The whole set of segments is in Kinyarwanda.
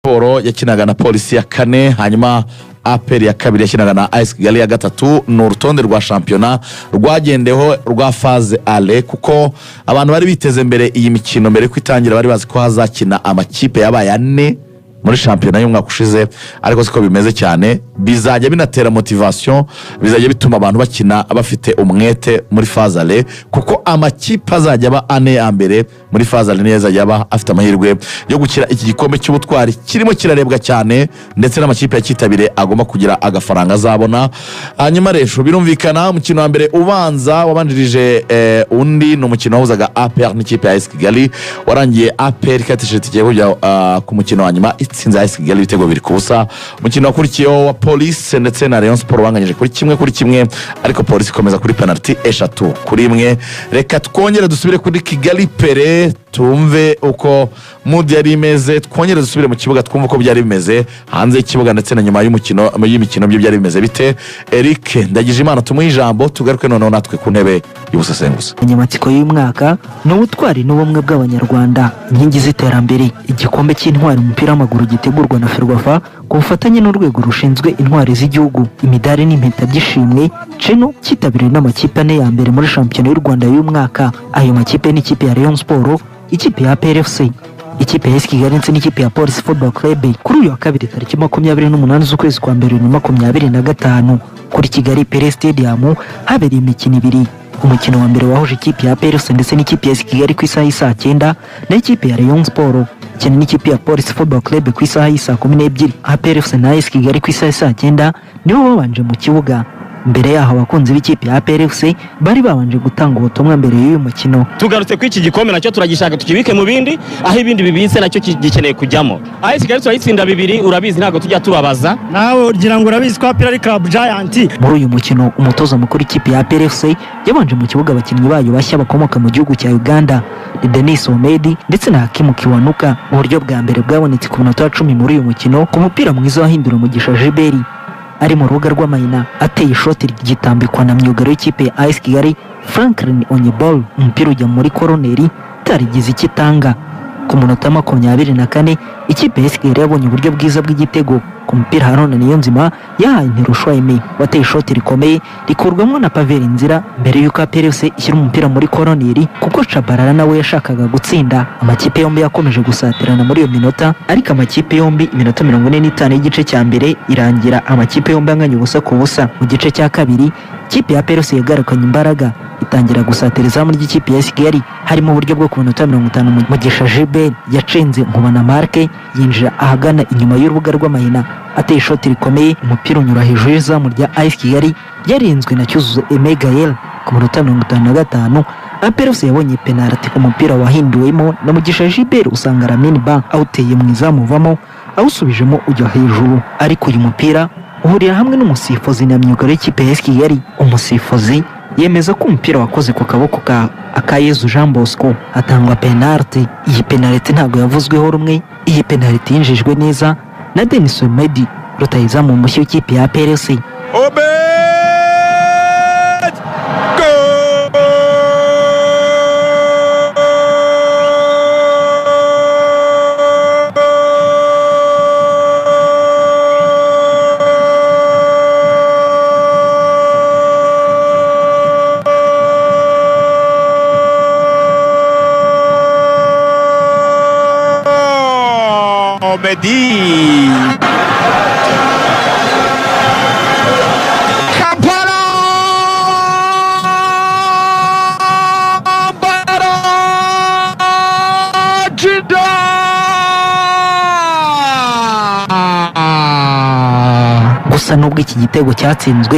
Sport yakinaga na Polisi ya kane, hanyuma APR ya kabiri yakinaga na AS Kigali ya gatatu. Ni urutonde rwa shampiyona rwagendeho rwa phase aller, kuko abantu bari biteze mbere iyi mikino, mbere yuko itangira, bari bazi ko hazakina amakipe yabaye ane muri shampiyona y'umwaka ushize, ariko siko bimeze cyane. Bizajya binatera motivation, bizajya bituma abantu bakina bafite umwete muri phase aller, kuko amakipe azajya aba ane ya mbere muri phase aller niyo azajya aba afite amahirwe yo gukina iki gikombe cy'ubutwari kirimo kirarebwa cyane, ndetse n'amakipe yakitabiriye agomba kugira agafaranga azabona. Hanyuma rero birumvikana, umukino wa mbere ubanza wabanjirije undi ni umukino wahuzaga APR n'ikipe ya AS Kigali, warangiye APR ikatishije itike yo kujya ku mukino wa nyuma, itsinze AS Kigali ibitego 2-0. Umukino wakurikiyeho wa Polisi ndetse na Rayon Sport wanganyije kuri 1-1, ariko Polisi ikomeza kuri penaliti 3-1. Reka twongere dusubire kuri Kigali Pele, tumve uko mood yari imeze, twongere dusubire mu kibuga twumve uko byari bimeze hanze y'ikibuga ndetse na nyuma y'umukino, y'imikino byo byari bimeze bite. Eric Ndagijimana tumuhe ijambo, tugaruke noneho natwe ku ntebe y'ubusesenguzi. Insanganyamatsiko y'uyu mwaka ni ubutwari n'ubumwe bw'Abanyarwanda, inkingi z'iterambere. Igikombe cy'intwari mu mupira w'amaguru gitegurwa na FERWAFA ku bufatanye n'urwego rushinzwe intwari z'igihugu, imidari n'impeta by'ishimwe ceno, cyitabiriwe n'amakipe ane ya mbere muri shampiyona y'u Rwanda y'uyu mwaka. Ayo makipe ni ikipe ya Rayon Sport, ikipe ya APR FC, ikipe ya AS Kigali ndetse n'ikipe ya Police Football Club. Kuri uyu wa kabiri tariki 28 z'ukwezi kwa mbere 2025, kuri Kigali Pele Stadium habereye imikino ibiri. Umukino wa mbere wahuje ikipe ya APR FC ndetse n'ikipe ya AS Kigali ku isaha y'isaa 9, naho ikipe ya Rayon Sport ikina n'ikipe ya Police Football Club ku isaha y'isaa 12. APR FC na AS Kigali ku isaha y'isaa 9 nibo babanje mu kibuga. Mbere yaho abakunzi b'ikipe ya APR FC bari babanje gutanga ubutumwa mbere y'uyu mukino. Tugarutse kuri iki gikombe, nacyo turagishaka, tukibike mu bindi, aho ibindi bibitse nacyo gikeneye kujyamo. Aho Kigali turayitsinda bibiri, urabizi ntabwo tujya tubabaza. Nawe ugira ngo urabizi ko APR ari club giant. Muri uyu mukino umutoza mukuru ikipe ya APR FC yabanje mu kibuga abakinnyi bayo bashya bakomoka mu gihugu cya Uganda, ni Denis Omedi ndetse na Hakimu Kiwanuka. Uburyo bwa mbere bwabonetse ku munota wa 10 muri uyu mukino, ku mupira mwiza wahindura Mugisha Gilbert ari mu rubuga rw'amayina, ateye ishoti ryitambikwa na myugariro w'ikipe ya AS Kigali Franklin Onyebol, umupira ujya muri koroneri itarigize icyo itanga. Ku munota 24 ikipe ya AS Kigali yabonye uburyo bwiza bw'igitego ku mupira Haruna Niyonzima yahaye Ntirushwa Aime, wateye ishoti rikomeye rikurwamo na Pavel Nzira, mbere y'uko APR FC ishyira umupira muri koroneri kuko Tchabalala nawe yashakaga gutsinda. Amakipe yombi yakomeje gusatirana muri iyo minota, ariko amakipe yombi iminota 45 y'igice cya mbere irangira amakipe yombi anganya 0-0. Mu gice cya kabiri ikipe ya APR FC yagarukanye imbaraga, itangira gusatira izamu ry'ikipe ya AS Kigali, harimo uburyo bwo ku minota 50 Mugisha Gilbert yacenze Nkubana Mark yinjira ahagana inyuma y'urubuga rw'amahina, ateye ishoti rikomeye, umupira unyura hejuru y'izamu rya AS Kigali yarinzwe na Cyuzuzo Aime Gael. Ku minota 55 APR FC yabonye penalty ku mupira wahinduwemo na Mugisha Gilbert, usanga Lamine Ba awuteye mu izamu uvamo, awusubijemo ujya hejuru, ariko uyu mupira uhurira hamwe n'umusifuzi na myugariro w'ikipe ya AS Kigali. Umusifuzi yemeza ko umupira wakoze ku kaboko ka Akayezu Jean Bosco, hatangwa penalty. Iyi penalty ntabwo yavuzweho rumwe. Iyi penalty yinjijwe neza na Denis Omedi, rutahizamu mushya w'ikipe ya APR FC. Obed! Goal! Obedi! Kampala! Jida! Gusa nubwo iki gitego cyatsinzwe,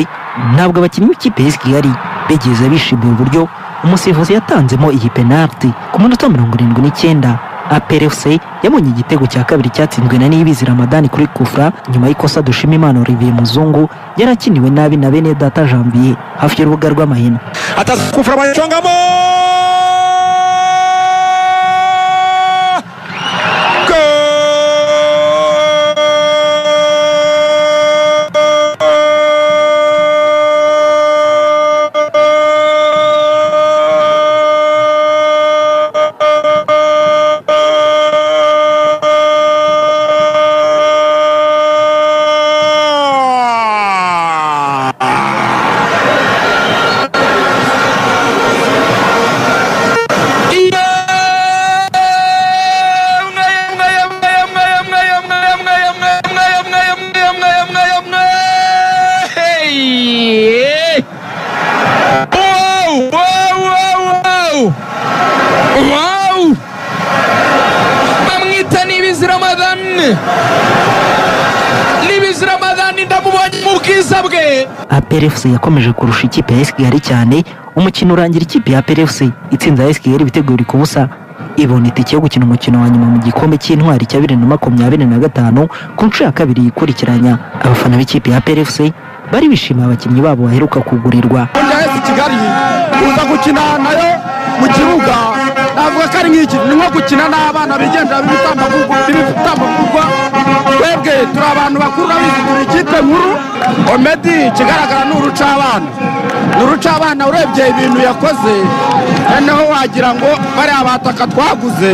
ntabwo abakinnyi b'ikipe ya AS Kigali bigeze bishimira uburyo umusifuzi yatanzemo iyi penalty. Ku munota 79 APR FC yabonye igitego cya kabiri cyatsinzwe na Niyibizi Ramadani kuri kufra, nyuma y'ikosa Dushimimana Olivier Muzungu yari akiniwe nabi na bene data Janvier hafi y'urubuga rw'amahina. Ataza kufra bayicongamo! Nibizi Ramadhan, ndamubonye mu bwiza bwe. APR FC yakomeje kurusha ikipe ya AS Kigali cyane. Umukino urangira ikipe ya APR FC itsinze AS Kigali ibitego 2-0, ibona itike yo gukina umukino wa nyuma mu gikombe cy'intwari cya 2025 ku nshuro ya kabiri yikurikiranya. Abafana b'ikipe ya APR FC bari bishimiye abakinnyi babo baheruka kugurirwa. Burya AS Kigali kuza gukina nayo mu kibuga, navuga ko ari nk'iki, ni nko gukina n'abana bigendera b'ibitambambuga. Twebwe turi abantu bakuru, urabizi, turi ikipe nkuru. Omedi, ikigaragara ni urucabana, ni urucabana. Urebye ibintu yakoze, noneho wagira ngo bariya bataka twaguze,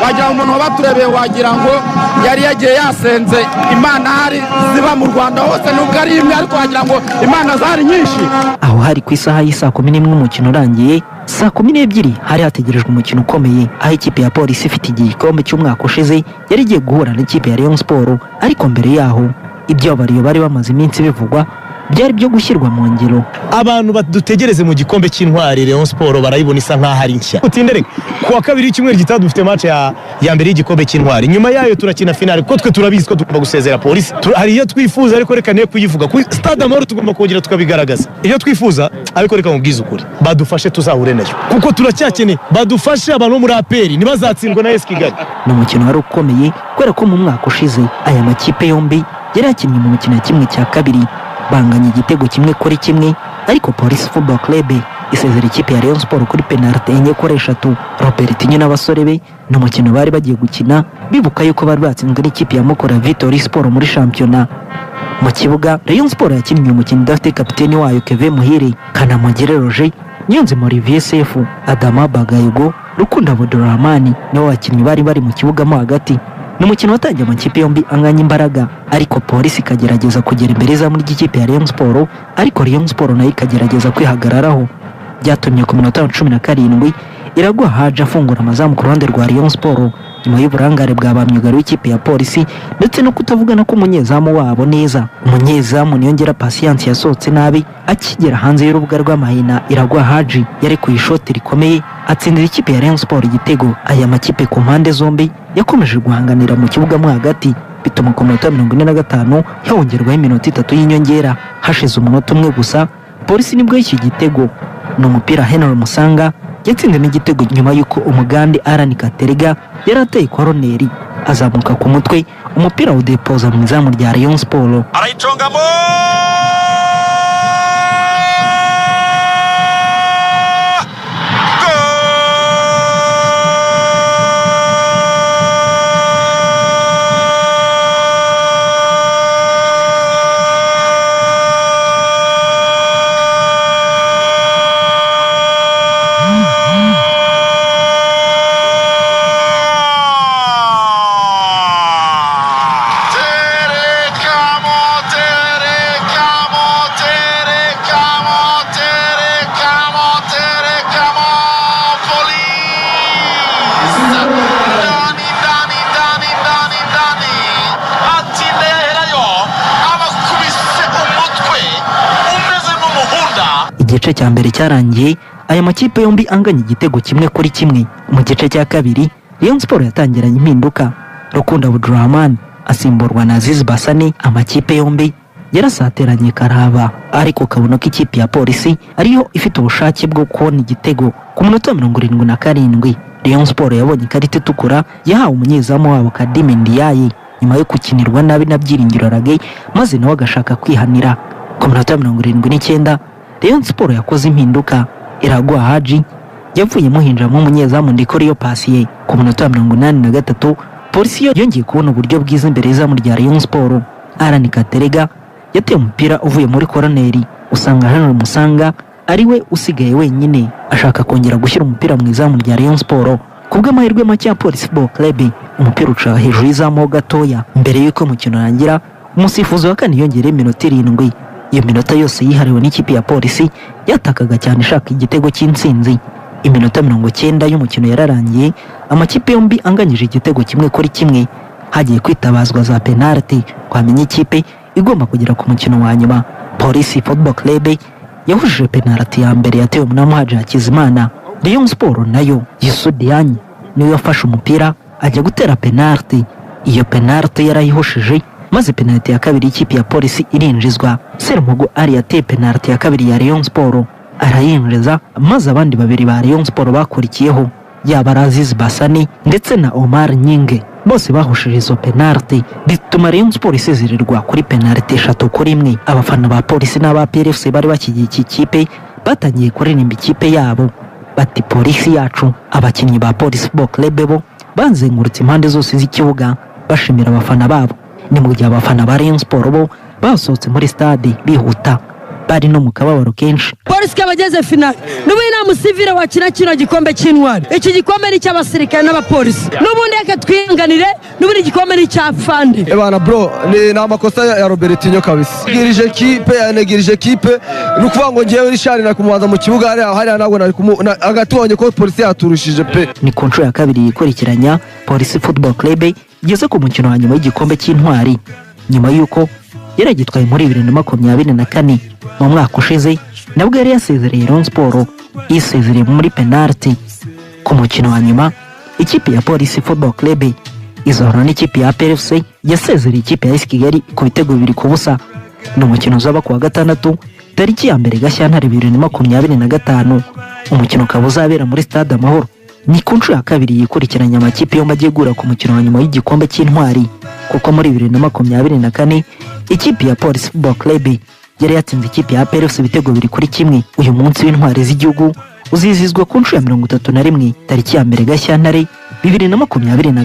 wagira ngo umuntu wabaturebeye, wagira ngo yari yagiye yasenze Imana hari ziba mu Rwanda hose, nubwo ari imwe, ariko wagira ngo Imana zari nyinshi. Aho hari ku isaha y'isaa 11. Umukino urangiye saa 12, hari hategerejwe umukino ukomeye, aho ikipe ya Polisi ifite igikombe cy'umwaka ushize yari igiye guhura n'ikipe ya Rayon Sport. Ariko mbere yaho, ibyo abariyo bari bamaze iminsi bivugwa byari byo gushyirwa mu ngiro. Abantu badutegereze mu gikombe cy'intwari, Rayon Sport barayibona isa nkaho ari nshya. Utinde reka, ku wa kabiri w'icyumweru gitaha dufite match ya mbere y'igikombe cy'intwari, nyuma yayo turakina finale, kuko twe turabizi ko tugomba gusezera Polisi. Hari iyo twifuza, ariko reka niyo kuyivuga kuri Stade Amahoro, tugomba kongera tukabigaragaza iyo twifuza. Ariko reka mubwize ukuri, badufashe tuzahure nayo, kuko turacyakeneye. Badufashe, abantu bo muri APR ntibazatsindwe na AS Kigali. Ni umukino wari ukomeye kubera ko mu mwaka ushize aya makipe yombi yari yakinnye mu mukino ya 1/2, banganya igitego 1-1, ariko Polisi Football Club isezera ikipe ya Rayon Sport kuri penaliti 4-3. Robertinho n'abasore be ni umukino bari bagiye gukina bibuka yuko bari batsinzwe n'ikipe ya Mukura Victory Sport muri shampiyona. Mu kibuga, Rayon Sport yakinnye umukino idafite kapiteni wayo Kevin Muhire, Kanamugire Roger, Niyonzima Olivier Sefu, Adama Bagayogo, Rukundo Abdurrahman nibo bakinnyi bari bari mu kibuga mo hagati. Ni umukino watangiye amakipe yombi anganya imbaraga, ariko Polisi ikagerageza kugera imbere izamu ry'ikipe ya Rayon Sport, ariko Rayon Sport nayo ikagerageza kwihagararaho. Byatumye ku minota ya 17 Iraguha Haje afungura amazamu ku ruhande rwa Rayon Sport, nyuma y'uburangare bwa ba myugariro w'ikipe ya Polisi ndetse no kutavugana k'umunyezamu wabo neza. Umunyezamu Niyongera Patience yasohotse nabi akigera hanze y'urubuga rw'amahina. Iraguha Haji yarekuye ishoti rikomeye, atsindira ikipe ya Rayon Sport igitego. Aya makipe ku mpande zombi yakomeje guhanganira mu kibuga mo hagati, bituma ku minota 45 hongerwaho iminota 3 y'inyongera. Hashize umunota umwe gusa, Polisi nibwo yishyuye igitego. Ni umupira Henry Musanga yatsinzemo igitego nyuma y'uko umugande Alan Katerega yari ateye koroneri, azamuka ku mutwe umupira awudepoza mu izamu rya Rayon Sport. Arayicongamo. Terekamo, terekamo, terekamo, terekamo, terekamo, Police! Dani, Dani, Dani, Dani, Dani! Ati ndaherayo, abakubise umutwe umeze nk'umuhunda. Igice cya mbere cyarangiye aya makipe yombi anganya igitego 1-1. Mu gice cya kabiri, Rayon Sport yatangiranye impinduka, Rukundo Abdurrahman asimburwa na Aziz Basane. Amakipe yombi yarasateranye karaba, ariko ukabona ko ikipe ya Polisi ariyo ifite ubushake bwo kubona igitego. Ku munota wa 77, Rayon Sport yabonye ikarita itukura yahawe umunyezamu wabo Kadime Ndiaye nyuma yo gukinirwa nabi na Byiringiro Rage, maze nawe agashaka kwihanira. Ku minota ya 79, Rayon Sport yakoze impinduka, Iraguha Haji yavuyemo hinjiramo umunyezamu Ndikoriyo Pasiye. Ku munota wa 83, Polisi yo yongeye kubona uburyo bwiza imbere y'izamu rya Rayon Sport. Alan Katerega yateye umupira uvuye muri koroneri, usanga Henry Musanga ari we usigaye wenyine, ashaka kongera gushyira umupira mu izamu rya Rayon Sport. Ku bw'amahirwe make ya Polisi Football Club, umupira uca hejuru y'izamu ho gatoya. Mbere y'uko umukino urangira, umusifuzi wa kane yongereye iminota 7. Iyo minota yose yihariwe n'ikipe ya Polisi yatakaga cyane ishaka igitego cy'intsinzi. Iminota 90 y'umukino yararangiye amakipe yombi anganyije igitego 1-1. Hagiye kwitabazwa za penaliti kwamenya ikipe igomba kugera ku mukino wa nyuma. Polisi Football Club yahujije penaliti ya mbere yatewe na Muhaji Hakizimana. Rayon Sport nayo, Youssou Diagne niwe wafashe umupira ajya gutera penaliti. Iyo penaliti yarayihushije, maze penaliti ya kabiri y'ikipe ya Polisi irinjizwa. Serumogo Ali yateye penaliti ya kabiri ya Rayon Sport arayinjiza, maze abandi babiri ba Rayon Sport bakurikiyeho, yaba Aziz Basane ndetse na Omar Nyinge, bose bahushije izo penaliti, bituma Rayon Sport isezererwa kuri penaliti 3-1. Abafana ba Polisi n'aba APR FC bari bashyigikiye ikipe batangiye kuririmba ikipe yabo bati: "Polisi yacu." Abakinnyi ba Polisi Football Club bo bazengurutse impande zose z'ikibuga bashimira abafana babo. Ni mu gihe abafana ba Rayon Sport bo basohotse muri stade bihuta, bari no mu kababaro kenshi. Polisi ikaba ageze finale. N'ubundi nta musivire wakina kino gikombe cy'intwari. Iki gikombe ni icy'abasirikare n'abapolisi. N'ubundi reka twihanganire, n'ubundi igikombe ni icya fande. Ebana bro, ni amakosa ya Robertinho kabisa. Negirije kipe, yanegirije kipe. Ni ukuvuga ngo ngewe Richard nari kumubanza mu kibuga hariya hariya, ntabwo nari kumu hagati, wabonye ko Polisi yaturushije pe. Ni ku nshuro ya kabiri yikurikiranya Polisi Football Club igeze ku mukino wa nyuma y'igikombe cy'intwari, nyuma y'uko yari agitwaye muri 2024. Mu mwaka ushize nabwo yari yasezereye Rayon Sport, yisezereye muri penaliti. Ku mukino wa nyuma, ikipe ya Polisi Football Club izahura n'ikipe ya APR FC yasezereye ikipe ya AS Kigali ku bitego 2-0. Ni umukino uzaba ku wa gatandatu, tariki ya 1 Gashyantare 2025, umukino ukaba uzabera muri Stade Amahoro. Ni ku nshuro ya kabiri yikurikiranya amakipe yombi agiye guhura ku mukino wa nyuma y'igikombe cy'intwari, kuko muri 2024 ikipe ya Polisi Football Club yari yatsinze ikipe ya APR FC ibitego 2-1. Uyu munsi w'intwari z'igihugu uzizihizwa ku nshuro ya 31, tariki ya 1 Gashyantare 2020.